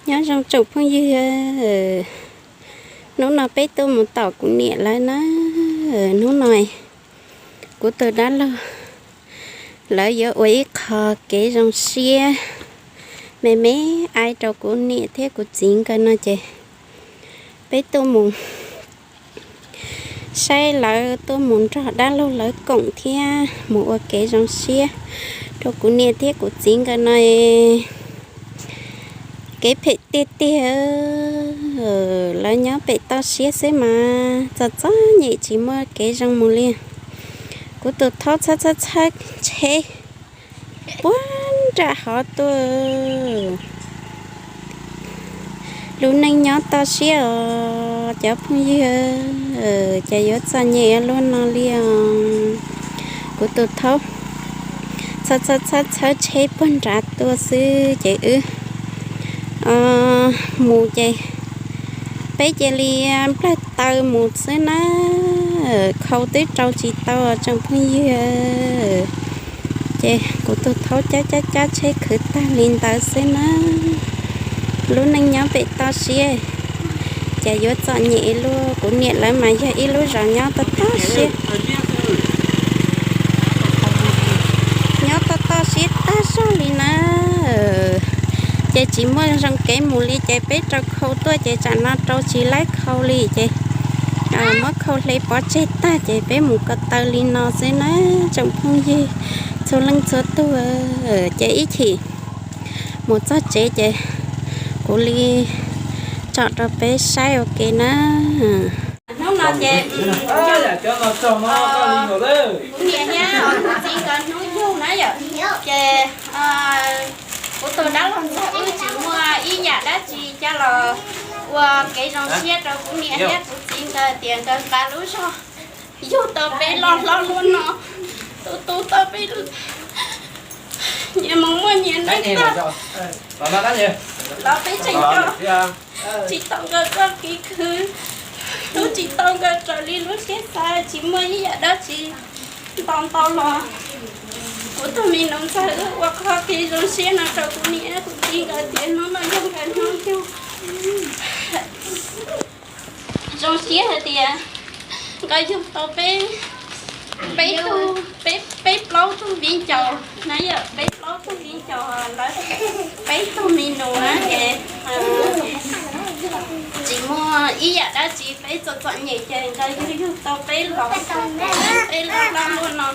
Nyob zoo tsoom phooj ywg, hnub no peb tuaj mus tom kuv niam lawv na. Hnub no kuv tus dab laug lawv yuav ua ib qho kev zoo siab me me aib rau kuv niam thiab kuv txiv nkawd no ces peb tuaj mus saib lawv, tuaj mus nrog dab laug lawv koom thiab mus ua kev zoo siab rau kuv niam thiab kuv txiv nkawd no. Kev phem tiag tiag, lawv nyob pem toj siab xwb mas txom txom nyem tsis muaj kev zoo mus li. Kuv tus thaub txhawb txhawb txhawb tsheb puag nram hov tuaj. Lub neej nyob toj siab os cov phooj ywg, ces yuav txom nyem luaj no li os. Kuv tus thaub txhawb txhawb txhawb tsheb puag nrad tuaj xwb ces wb mus ces peb cia li nplawg taw mus xwb na. Khau twb rau tsis tau tsoom phooj ywg, ces kuv tus thaub cab cab cab tsheb khwv tag li ntawd xwb na. Lub neej nyob pem toj siab ces yuav txom nyem luaj. Kuv niam lawv mas yog ib lub zos nyob toj toj siab, nyob toj toj siab tag zog li na. Ces tsis muaj zoo kev mus li ces peb rau khau tuaj ces tsam no rau tsis laib khau li ces muab khau hle pov tseg tag ces peb mus ko taw li no xwb na tsoom phooj ywg txhua leej txhua tug. Ces ib chim mus txog tsev ces kuv li tsom rau peb saib ua ke na. Hnub no ces kuv niam thiab kuv txiv nkawd hnub yug na yom, ces kuv tus dab laug ntxawg wb tsis muaj ib yam dab tsi coj los ua kev zoo siab rau kuv niam thiab kuv txiv nkawd tias nkawd nqa lub zog yug tau peb loj hlob luaj no, tu tu tau peb nyias mus muaj nyias neej tag los peb tseem tsis tau nkawd txoj kev khwv, hlub tsis tau nkawd raws li lub siab xav, tsis muaj ib yam dab tsi nto ntau los kuv tus me nus ntxawg wb ua qhov kev zoo siab no rau kuv niam kuv txiv nkawd tias hnub no yog nkawd hnub yug. Zoo siab hais tias nkawd yug tau peb, peb tug, peb, peb plaub tug viv ncaus na yom, peb plaub tug viv ncaus lawv peb tug me nus na ces tsis muaj ib yam dab tsi peb txom txom nyem ces nkawd yug yug tau peb los, peb loj loj luaj no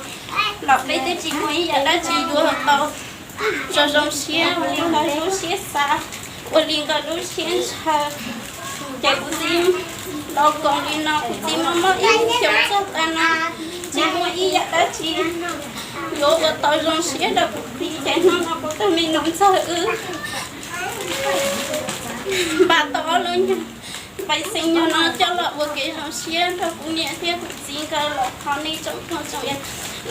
los peb twb tsis muaj ib yam dab tsi yuav tau zoo zoo siab ua li nkawd lub siab xav, ua li nkawd lub siab ntshaw. Ces kuv txiv los koom li no, kuv txiv mob mob ib xyoos txog tav no, tsis muaj ib yam dab tsi yuav ua tau zoo siab rau kuv txiv, ces hnub no kuv tus me nus ntxawg wb npaj tau ob lub nyuag npaim xeem nyuag no coj los ua kev zoo siab rau kuv niam thiab kuv txiv nkawd los thov nej tsoom phooj tsoom ywg,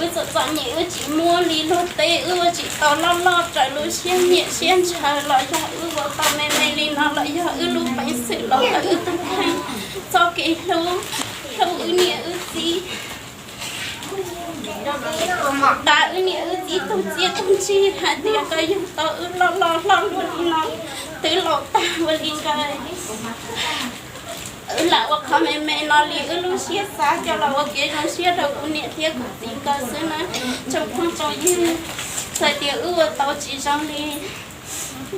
wb txom txom nyem wb tsis muaj li luag teb, wb ua tsis tau loj loj raws lub siab nyiam siab ntshaw los yog wb ua tau me me li no los yog wb lub peev xwm los ntawm wb tus kheej txoj kev hlub, hlub wb niam wb txiv, nqa wb niam wb txiv tug txiaj tug ntsig hais tias nkawd yug tau wb loj loj hlob luaj li no, twb laus tag ua li nkawd wb lam ua qhov me me no li wb lub siab xav coj los ua kev zoo siab rau kuv niam thiab kuv txiv nkawd xwb na. Tsoom phooj tsoom ywg, txawm tias wb ua tau tsis zoo li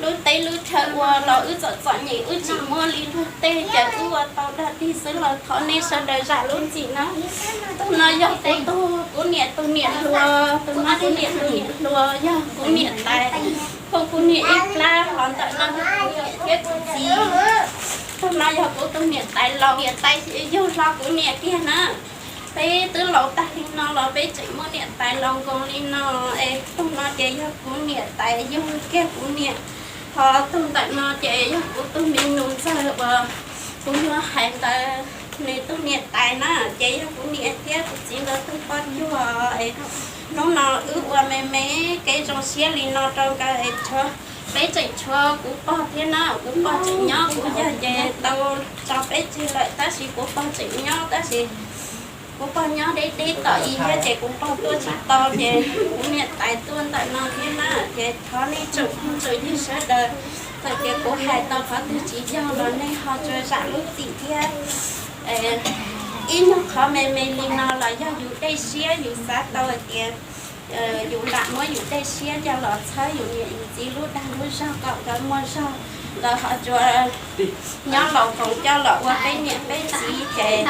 lub teb lub chaw ua los wb txom txom nyem wb tsis muaj li luag tej, ces wb ua tau dog dig xwb los thov nej sawv daws zam lub txim na. Tus no yog kuv tus, kuv niam tus niam hluas, tus no kuv niam tus niam hluas, yog kuv niam tais, kuv, kuv niam ib plab, hos ntawm no yog kuv niam thiab kuv txiv. Tus no yog kuv tus niam tais laus, niam tais yug hlo kuv niam kiag na. Peb twb laus tag li no los peb tseem muaj niam tais laus nkoos li no. Es tus no ces yog kuv niam tais yug kiag kuv niam, hos tus ntawm no ces yog kuv tus me nus ntxawg uas kuv yuav hais ntawd, nws tus niam tais na, ces yog kuv niam thiab kuv txiv nkawd tus poj cuag. Es hnub no wb ua me me kev zoo siab li no rau nkawd es peb tseem tshuav kuv pog thiab na, kuv pog tseem nyob, kuv yawg ces tau tso peb tseg lawm tab sis kuv pog tseem nyob, tab sis kuv pog nyob deb deb tom ib thiab ces kuv pog tuaj tsis tau ces kuv niam tais tuaj ntawm no thiab na. Ces thov nej tsoom phooj tsoom ywg sawv daws Txawm tias kuv hais tau qhov twg tsis yog los nej ho tsuas zam lub txim thiab. Ib nyuag qhov me me li no los yog yus dej siab, yus xav tau hais tias yus lam muab yus dej siab coj los txhawb yus niam yus txiv lub dag lub zog kom nkawd muaj zog, nkawd ho tsuas nyob laus koom coj los ua peb niam peb txiv ces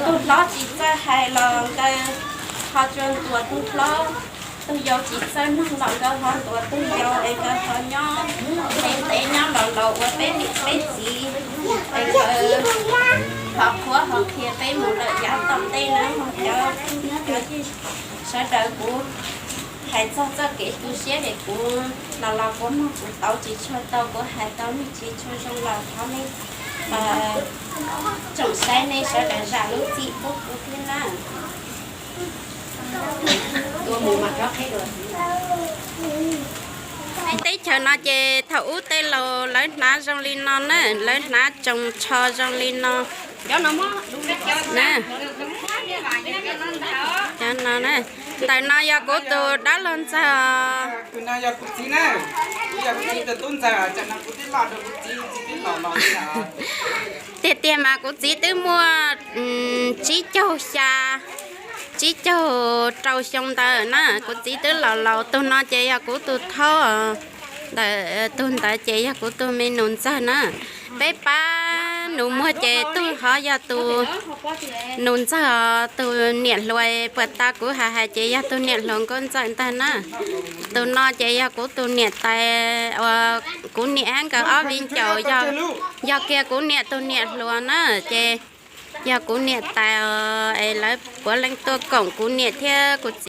tug hlob tsis txawj hais los nkawd ho tsuas ntuas tug hlob, tug yau tsis txawj noog los nkawd ho ntuas tug yau es nkawd ho nyob ntev ntev nyob laus laus ua peb niam peb txiv es nkawd ho qhuab ho qhia peb mus lawm yav tom ntej na mog cov, cov sawv daws. Kuv hais txog txoj kev tu siab es kuv los los kuv mloog kuv tau tsis tshua tau, kuv hais tau nej tsis tshua zoo los thov nej tsoom saib nej sawv daws zam lub txim pub kuv thiab na. Teb chaws no ces thaum ub tej laus lawv hnav zoo li no na, lawv hnav tsoos tsho zoo li no. Cov no na, ntawm no yog kuv tus dab laug ntxawg os. Tiag tiag mas kuv txiv twb muaj tsib caug xya, tsib caug rau xyoo ntawd na, kuv txiv twb laus laus. Tug no ces yog kuv tus thaub, ntawm tug ntawd ces yog kuv tus me nus ntxawg na. Peb pab nus muag ces tug hov yog tus nus ntxawg, tus niam hluas puas tas kuv hais hais ces yog tus niam hluas nkauj ntxawm ntag na. Tus no ces yog kuv tus niam tais, kuv niam hab nkawd ob viv ncaus, yog kiag kuv niam tus niam hluas na. Ces yog kuv niam tais es lawv puav leej tuaj koom kuv niam thiab kuv txiv.